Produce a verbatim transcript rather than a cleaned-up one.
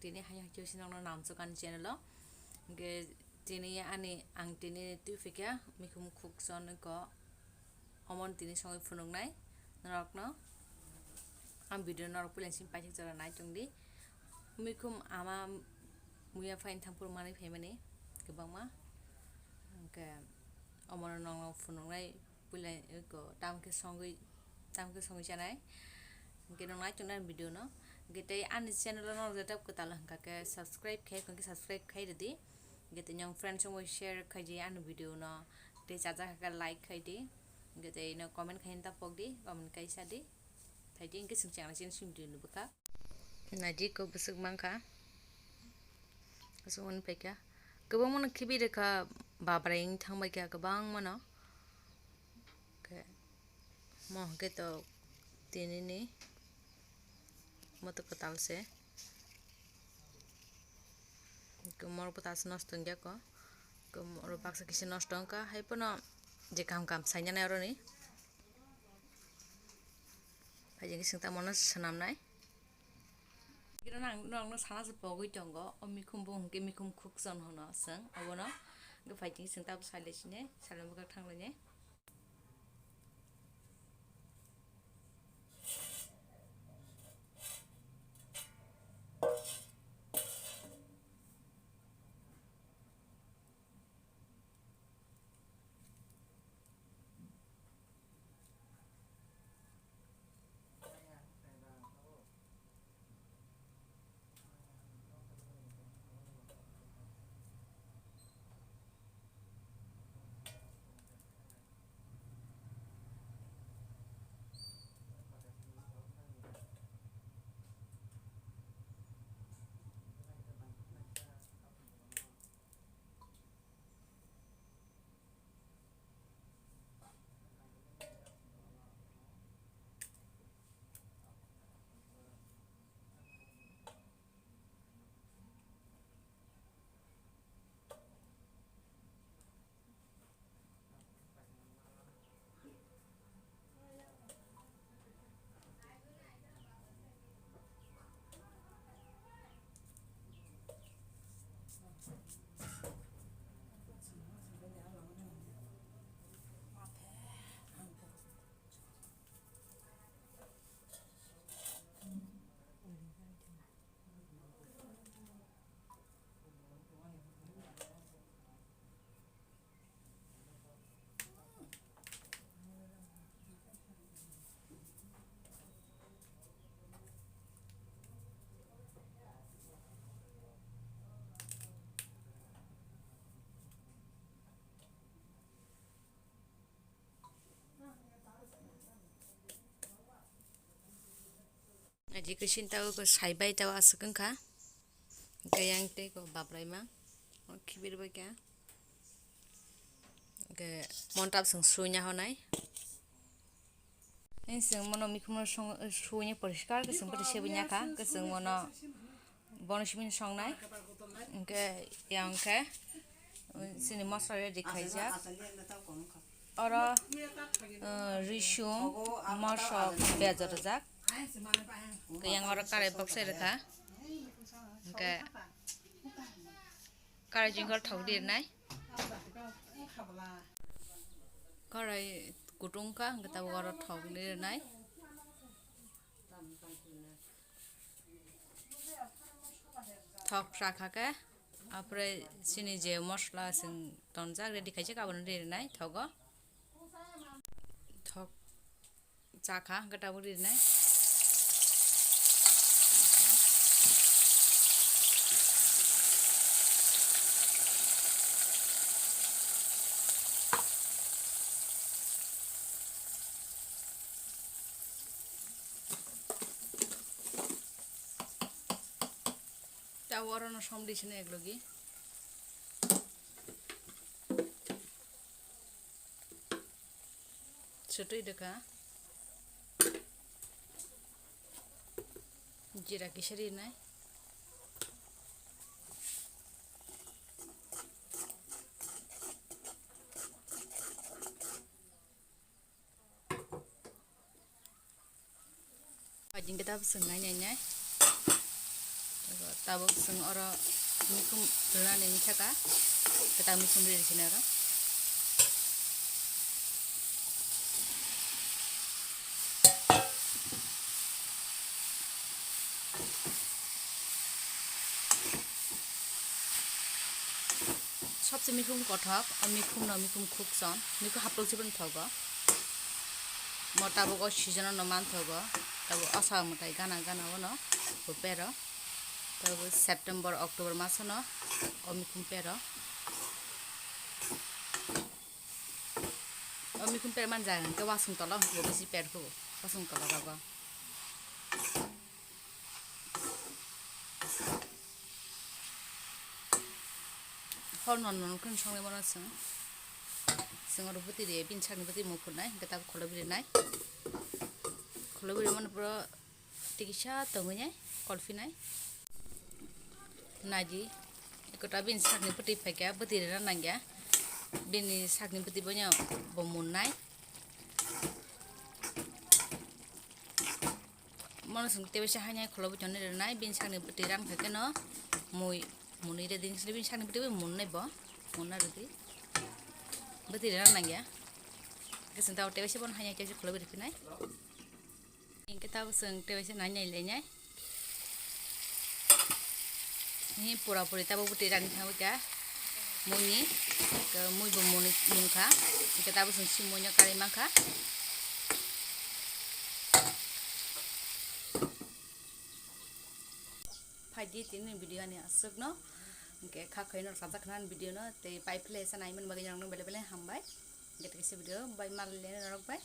Tini hai hai khe sinokno namsok ani channel o. Hwnkhe tini ani ang tini twi phikha mikhum khukchon ko omon tini songwi phunuknai norokno. Ang video norok puila simi paithak jora nai tongdi. Mikhum ama muya phaini thangphuru manwi phaimani kwbangma. Hwnkhe omono nokno phunuknai. Puila eko tamo khe songwi, tamo khe songwi chanai. Hwnkhe nwng nai tongnai video no. Hwnkhe tei ani channel o norok jeta kwtal wngkha khe subscribe khai, hwnkhe subscribe khai rwdi. Hwnkhe tei nwng friends rok bai share khai di ani video no. Tei chajak kha khe like khai di. Hwnkhe tei no comment khai ta pok di, comment kai sa di. Tei hwnkhe chwng channel chini simi video no bwkha. Naidi ko bwswk mankha. Aswk wng paikha. Kwbangma no khibi rwkha, babrai wng thangbaikha kwbangma no. Khe mo hwnkhe to tinini moto kwtal se. Khe morok bo ta se nosto wngya ko. Khe morok baksa kisa nosto wngkha. Hai phano je kaham kaham sainani aroni. Hai je khe swng tamo no swnamnai. Gira nang, nang no sana se pogwi tongo. O mikhum bo hwnkhe mikhum khukchon hwno chwng. Obono hwnkhe phai tini chwng tabuk salai sini, salai bwkhak thang lainai. Aji khe sinta o sai bai ta o aswk wngkha. Hwnkhe yang tei ko babraima. O khibir bai kha. Hwnkhe montab swng suina honai. Hwnkhe swng mono mikhumo song-, suina poriskar khe swng bwtwi sebwi nya kha. Hwnkhe swng mono bono simi songnai. Hwnkhe yang khe chini mosla ready khaijak. Oro, uh, risung, mosok, bejor rwjak. Yang oro karai boksai rwkha. Hwnkhe karai jingkol thok di rwnai. Karai kutung kha, hwnkhe tabuk oro thok di rwnai. Thok chakha khe, apre chini je mosla chwng tonjak ready khaijak, abono rinai thogo. Thok chakha hwnkhe tabuk rinai. Tabuk orono somdi sino eklogi. Sotwi rwkha. Jira kisa rinai. Ajin kita swngnai nai nai. Ego Tabuk chwng oro mikhum rwnani wngkha ka, kwtal mikhum riri sini oro. Sobse mikhum kothok, o mikhum no mikhum khukson, mikhum haplok jibon thogo. Mo tabuk o season no manthogo, tabuk osa mwtai gana gana o no bo pero. Tabuk September, October maso no o mikhum pero. O mikhum per man jaga hwnkhe wasung tola hwnkhe bo bisi per khubo, wasung tola rogo. Hor non non kheno songnai bono chwng. Chwng oro bwtwi rwi bini sakni bwtwi mung phunai, hwnkhe tabuk kholo biri nai. Kholo biri mani puro tikisa tongwi nai, kolphi nai. Naidi, ekota bini sakni bwtwi phaikha, bwtwi rwna nangya. Bini sakni bwtwi bono bo munnai. Mono chwng tei waisa haino kholo bwtwi rwnai, bini sakni bwtwi ran kha kheno mui munwi rwdi, bini sakni bwtwi bai munnai bo, munna rwdi. Bwtwi rwna nangya. Khe chwng tabuk tei waisa bono haino tei waisa kholo bwtwi rwphinai. Hinkhe tabuk chwng tei waisa nai nai lainai. Hi pura puri tabuk bwtwi rani thangwi kha muini, khe mui bo muni mungkha, hinkhe tabuk chwng si muino karwi mankha. Phaidi tini video ani aswkno, hinkhe kha khaino sajak khna video no tei pai phle sa naimani bagwi norokno belai belai hambai. Hinkhe tei kaisa video bai malai norok bai.